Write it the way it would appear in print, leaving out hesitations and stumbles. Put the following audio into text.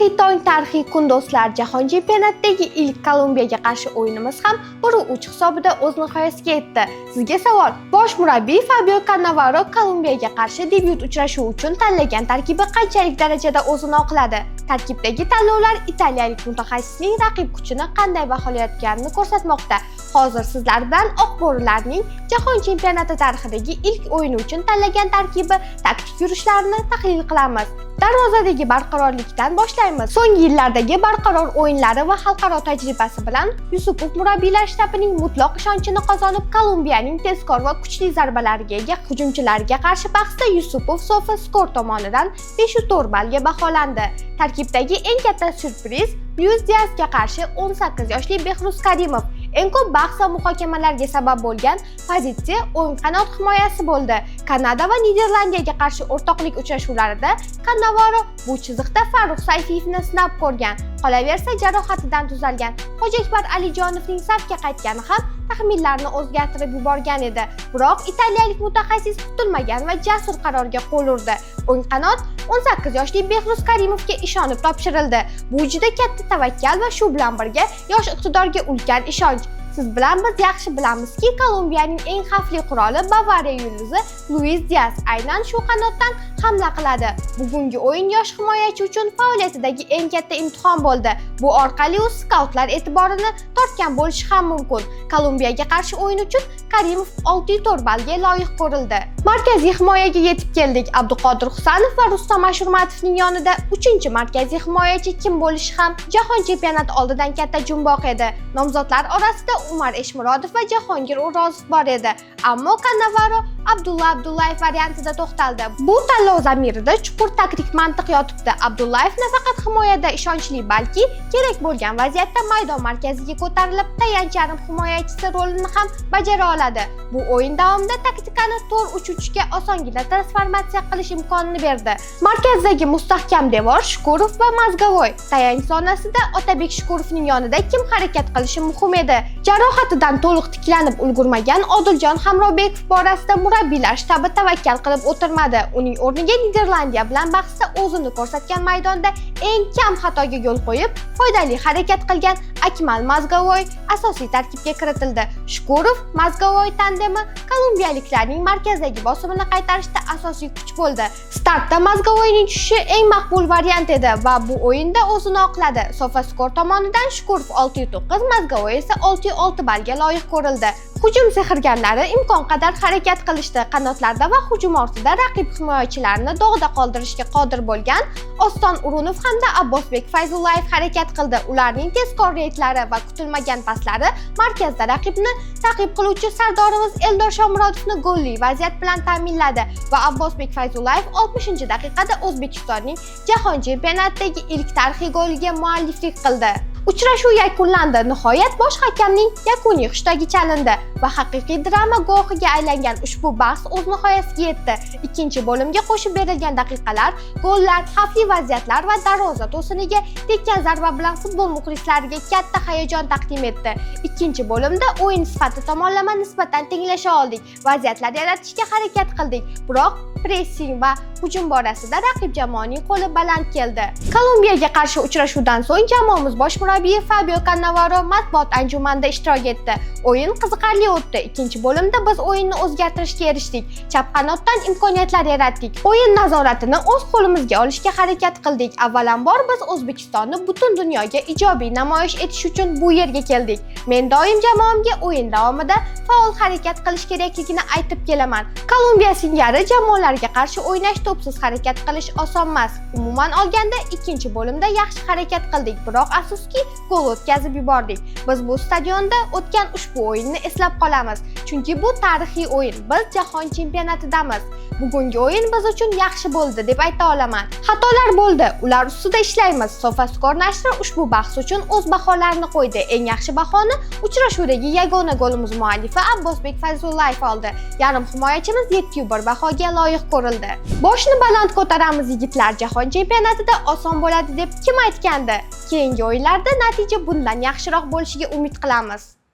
Tarixiy tong, tarixiy kun, do'stlar. Jahon chempionatidagi ilk Kolumbiyaga qarshi o'yinimiz ham 1-3 hisobida o'z nihoyasiga yetdi. Sizga savol: bosh murabbiy Fabio Cannavaro Kolumbiyaga qarshi debyut uchrashuvi uchun tanlagan tarkibi qanchalik darajada o'zini oqladi? Tarkibdagi tanlovlar italiyalik mutaxassisning raqib kuchini qanday baholayotganini ko'rsatmoqda. Hozir sizlar bilan Oq bo'rilarning Jahon chempionati tarixidagi ilk o'yini uchun tanlagan tarkibi, taktik yurishlarini tahlil qilamiz. Darvozadagi barqarorlikdan boshlaymiz. So'nggi yillardagi barqaror o'yinlari va xalqaro tajribasi bilan Yusupov murabbiylar shtabining mutlaq ishonchini qozonib, Kolumbiyaning tezkor va kuchli zarbalariga ega hujumchilariga qarshi bahsda Yusupov SofaScore tomonidan 504 ballga baholandi. Tarkibdagi eng katta syurpriz Luis Diasga qarshi 18 yoshli Behruz Karimov. Eng ko'p bahs va muhokamalarga sabab bo'lgan pozitsiya o'ng qanot himoyasi bo'ldi. Kanada va Niderlandiyaga qarshi o'rtoqlik uchrashuvlarida Cannavaro bu chiziqda Farrux Sayfiyevni sinab ko'rgan. Qolaversa, jarohatidan tuzalgan Hojiakbar Alijonovning safga qaytgani ham taxminlarni o'zgartirib yuborgan edi. Biroq italiyalik mutaxassis kutilmagan va jasur qarorga qo'l urdi. O'ng qanot 18 yoshli Behruz Karimovga ishonib topshirildi. Bu juda katta tavakkal va shu bilan birga yosh iqtidorga ulkan ishonch. Siz bilan biz yaxshi bilamizki, Kolumbiyaning eng xavfli quroli, Bavariya yulduzi Luis Dias aynan shu qanotdan hamla qiladi. Bugungi o'yin yosh himoyachi uchun faoliyatidagi eng katta imtihon bo'ldi. Bu orqali u skautlar e'tiborini tortgan bo'lishi ham mumkin. Kolumbiyaga qarshi o'yin uchun Karimov 6,4 ballga loyiq ko'rildi. Markaziy himoyaga yetib keldik. Abduqodir Husanov va Rustam Ashurmatovning yonida 3-markaziy himoyachi kim bo'lishi ham Jahon chempionati oldidan katta jumboq edi. Nomzodlar orasida Umar Eshmurodov va Jahongir O'rozov bor edi. Ammo Cannavaro Abdulla Abdullayev variantida to'xtaldi. Bu tanlov zamirida chuqur taktik mantiq yotibdi. Abdullayev nafaqat himoyada ishonchli, balki kerak bo'lgan vaziyatda maydon markaziga ko'tarilib, tayanch yarim himoyachisi rolini ham bajara oladi. Bu o'yin davomida taktikani 4-3-3 ga osongina transformatsiya qilish imkonini berdi. Markazdagi mustahkam devor Shukurov va Mozgovoy. Tayanch zonasida Otabek Shukurovning yonida kim harakat qilishi muhim edi. Jarohatidan to'liq tiklanib ulgurmagan Odiljon Hamrobekov borasida murabbiylar shtabi tavakkal qilib o'tirmadi. Uning o'rniga Niderlandiya bilan bahsda o'zini ko'rsatgan, maydonda eng kam xatoga yo'l qo'yib, foydali harakat qilgan Akmal Mozgovoy asosiy tarkibga kiritildi. Shukurov Mozgovoy tandemi kolumbiyaliklarning markazdagi bosimini qaytarishda asosiy kuch bo'ldi. Startda Mozgovoyning tushishi eng maqbul variant edi va bu o'yinda o'zini oqladi. SofaScore tomonidan Shukurov 6.9, Mozgovoy esa 6.6 ballga loyiq ko'rildi. Hujum sehrgarlari imkon qadar harakat qilishdi. Qanotlarda va hujum ortida raqib himoyachilarini dog'da qoldirishga qodir bo'lgan Oston Urunov hamda Abbosbek Fayzullayev harakat qildi. Ularning tezkor reydlari va kutilmagan paslari markazda raqibni ta'qib qiluvchi sardorimiz Eldor Shomurodovni golli vaziyat bilan ta'minladi va Abbosbek Fayzullayev 60-daqiqada O'zbekistonning Jahon chempionatidagi ilk tarixiy goliga mualliflik qildi. Uchrashuv yakunlandi. Nihoyat bosh hakamning yakuniy hushtagi chalindi va haqiqiy drama guvohiga aylangan ushbu bahs o'z nihoyasiga yetdi. Ikkinchi bo'limga qo'shib berilgan daqiqalar gollar, xavfli vaziyatlar va darvoza to'siniga tekkan zarba bilan futbol muxlislariga katta hayajon taqdim etdi. Ikkinchi bo'limda o'yin sifati tomonlama nisbatan tenglasha oldik. Vaziyatlar yaratishga harakat qildik, biroq pressing va hujum borasida raqib jamoaning qo'li baland keldi. Kolumbiyaga qarshi uchrashuvdan so'ng jamoamiz bosh murabbiyi Fabio Cannavaro matbuot anjumanida ishtirok etdi. "O'yin qiziqarli o'tdi. Ikkinchi bo'limda biz o'yinni o'zgartirishga erishdik. Chap qanotdan imkoniyatlar yaratdik. O'yin nazoratini o'z qo'limizga olishga harakat qildik. Avvalambor, biz O'zbekistonni butun dunyoga ijobiy namoyish etish uchun bu yerga keldik. Men doim jamoamga o'yin davomida faol harakat qilish kerakligini aytib kelaman. Kolumbiya singari jamoalarga qarshi o'ynash, to'psiz harakat qilish oson emas. Umuman olganda, ikkinchi bo'limda yaxshi harakat qildik, biroq afsuski, gol o'tkazib yubordik. Biz bu stadionda o'tgan ushbu o'yinni eslab qolamiz, chunki bu tarixiy o'yin. Biz jahon chempionatidamiz. Bugungi o'yin biz uchun yaxshi bo'ldi deb ayta olaman. Xatolar bo'ldi, ular ustida ishlaymiz." SofaScore nashri ushbu bahs uchun o'z baholarini qo'ydi. Eng yaxshi bahoni uchrashuvdagi yagona golimiz muallifi Abbosbek Fayzullayev oldi. Yarim himoyachimiz 7,1 bahoga loyiq ko'rildi. Boshni baland ko'taramiz, yigitlar, jahon chempionatida oson bo'ladi deb kim aytgandi? Keyingi o'yinlarda natija bundan yaxshiroq bo'lishiga umid qilamiz.